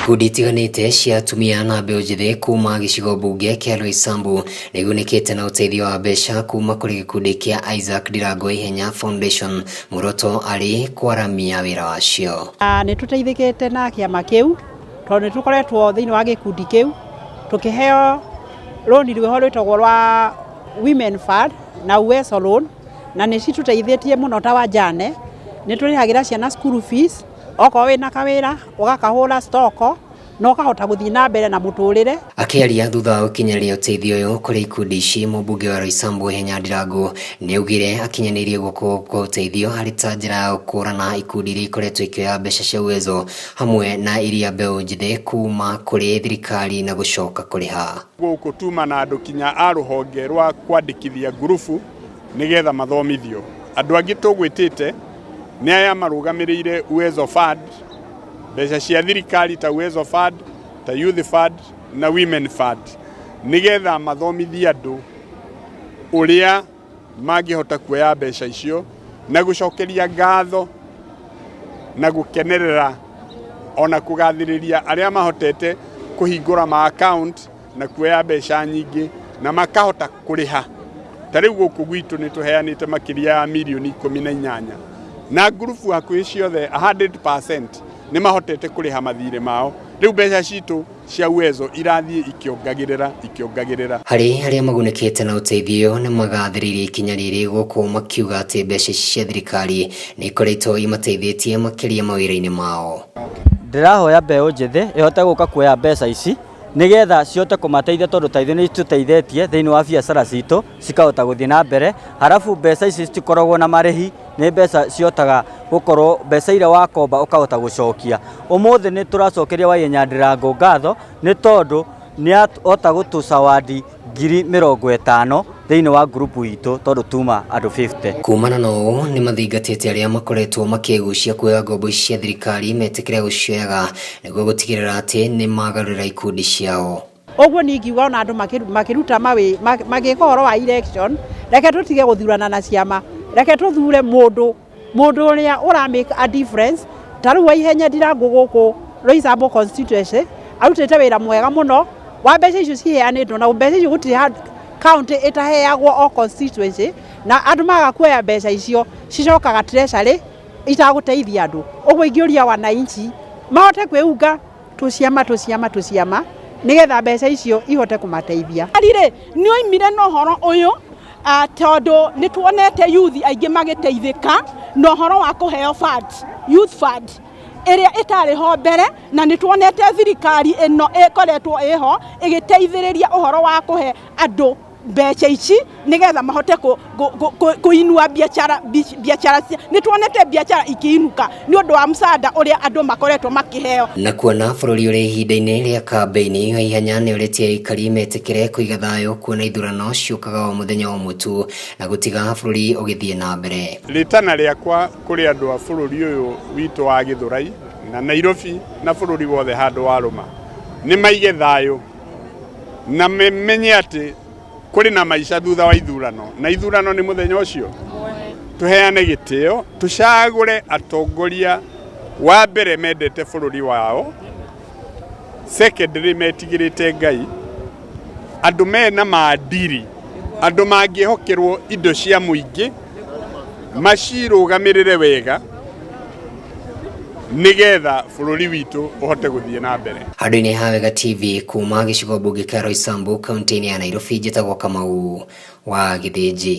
Ikundi itiganĩte cia atumia na mbeũ njĩthĩ kuma gĩcigo mbunge kĩa Roysambu nĩigunĩkĩte na ũteithio wa mbeca kuma kũrĩ gĩkundi kĩa Isaac Ndirango Ihenya Foundation, muoroto arĩ kwaramia wĩra wacio. Nĩ tũteithĩkĩte na kĩama kĩu tondũ nĩ tũkoretwo thĩinĩ wa gĩkundi kĩu tũkĩheo rũni rwĩho rwĩtagwo rwa Women Fund na Uwezo Loan, na nĩ citũteithĩtie mũno ta wajane. Nĩ tũrĩhagĩra ciana school fees, okorwo wĩna kawĩra ũgakahũra stoko na ũkahota gũthiĩ na mbere na mũtũrĩre. Akĩaria thutha wa gũkinyanĩria ũteithio ũyũ kũrĩ ikundi ici, mũmbunge wa Roysambu Ihenya Ndirango nĩaugire akinyanĩirie guoko kwa ũteithio harĩ ta njĩra ya gũkũrana ikundi iria ikoretwo ikĩoya mbeca cia Uwezo hamwe na iria mbeũ njĩthĩ kuma kũrĩ thirikari na gũcoka kũrĩha. Gũkũ tuma na andũ kinya a rũhonge rwa kwandĩkithia ngurubu nĩgetha mathomithio. Andũ angĩ tũgwĩtĩte nĩ aya marũgamĩrĩire Uwezo Fund, mbeca cia thirikari ta Uwezo Fund, ta Youth Fund na Women Fund, nĩgetha mathomithie andũ ũrĩa mangĩhota kuoya mbeca icio na gũcokeria ngatho na gũkenerera ona kũgathĩrĩria arĩa mahotete kũhingũra ma account na kuoya mbeca nyingĩ na makahota kũrĩha. Ta rĩu gũkũ gwitũ nĩ tũheanĩte makĩria ya mirioni 18 na ngurubu hakuhĩ ciothe 100% nĩ mahotete kũrĩha mathirĩ mao. Rĩu mbeca citũ cia Uwezo irathiĩ ikĩongagĩrĩra ikĩongagĩrĩra. Harĩ arĩa magunĩkĩte na ũteithio nĩ magathĩrĩirie ikinya rĩrĩ gũkũ makiuga atĩ mbeca ici cia thirikari nĩ ikoretwo imateithĩtie makĩria mawĩra-inĩ mao. Ndĩrahoya mbeũ njĩthĩ ĩhote gũka kuoya mbeca ici nĩgetha cihote kũmateithia, tondũ ta ithuĩ nĩ citũteithĩtie thĩinĩ wa biacara citũ cikahota gũthiĩ na mbere. Harabu mbeca ici citikoragwo na marĩhi, nĩ mbeca cihotaga gũkorwo mbeca iria wakomba ũkahota gũcokia. Ũmũthĩ nĩ tũracokeria Waihenya Ndirango ngatho nĩ tondũ nĩ ahota gũtũcawadi 50,000 thĩinĩ wa ngurubu itũ, tondũ tuma andũ 50. Kumana na ũũ nĩ mathingatĩte arĩa makoretwo makĩgucia kuoya ngombo ici cia thirikari metĩkĩre gũcioyaga nĩguo gũtigĩrĩra atĩ nĩ magarũrĩra ikundi ciao. Ũguo niĩ ingiuga ona andũ makĩruta magĩka ũhoro wa election, reke tũtige gũthurana na ciama, reke tũthure mũndũ mũndũ ũrĩa ũra make a difference. Ta rĩu Waihenya Ndirango gũkũ Roysambu constituency arutĩte wĩra mwega mũno wa mbeca icio ciheanĩtwo, na mbeca icio gũtirĩ county ĩtaheagwo o constituency, na andũ maga kuoya mbeca icio cicokaga treasury itagũteithia andũ. Ũguo ingĩũria wananchi mahote kwĩunga tũciama tũciama tũciama nĩgetha mbeca icio ihote kũmateithia. Rĩ nĩ oimire na ũhoro ũyũ tondũ nĩ tuonete youth aingĩ magĩteithĩka na ũhoro wa kũheo fund, youth fund ĩrĩa ĩtarĩ ho mbere, na nĩ tuonete thirikari ĩno ĩkoretwo ĩho ĩgĩteithĩrĩria ũhoro wa kũhe andũ mbeca ici nĩgetha mahote kũinua biacara biacara. Nĩ tuonete biacara ikĩinuka nĩ ũndũ wa msaada ũrĩa andũ makoretwo makĩheo. Na kuona bũrũri ũrĩ ihinda-inĩ rĩa kambĩini, Waihenya nĩ orĩtie aikari metĩkĩre kũiga thayũ kuona ithurano ciũkaga o mũthenya ũmwe tu na gũtiga bũrũri ũgĩthiĩ na mbere. Rĩtana rĩakwa kũrĩ andũ a bũrũri ũyũ witũ wa Gĩthũrai na Nairobi na bũrũri wothe handũ warũma nĩ maige thayũ na menye atĩ kũrĩ na maica thutha wa ithurano, na ithurano nĩ mũthenya ũcio tũheane gĩtĩo, tũcagũre atongoria wa mbere mendete bũrũri wao, secondary metigĩrĩte Ngai, andũ mena maadili, andũ mangĩhokerwo indo cia mũingĩ macirũgamĩrĩre wega nĩgetha bũrũri witũ ũhote gũthiĩ na mbere. Handũ-inĩ ha Wega TV kuma gĩcigo mbunge kĩa Roysambu kaunti-inĩ ya Nairobi, njĩtagwo Kamau wa Gĩthĩnji.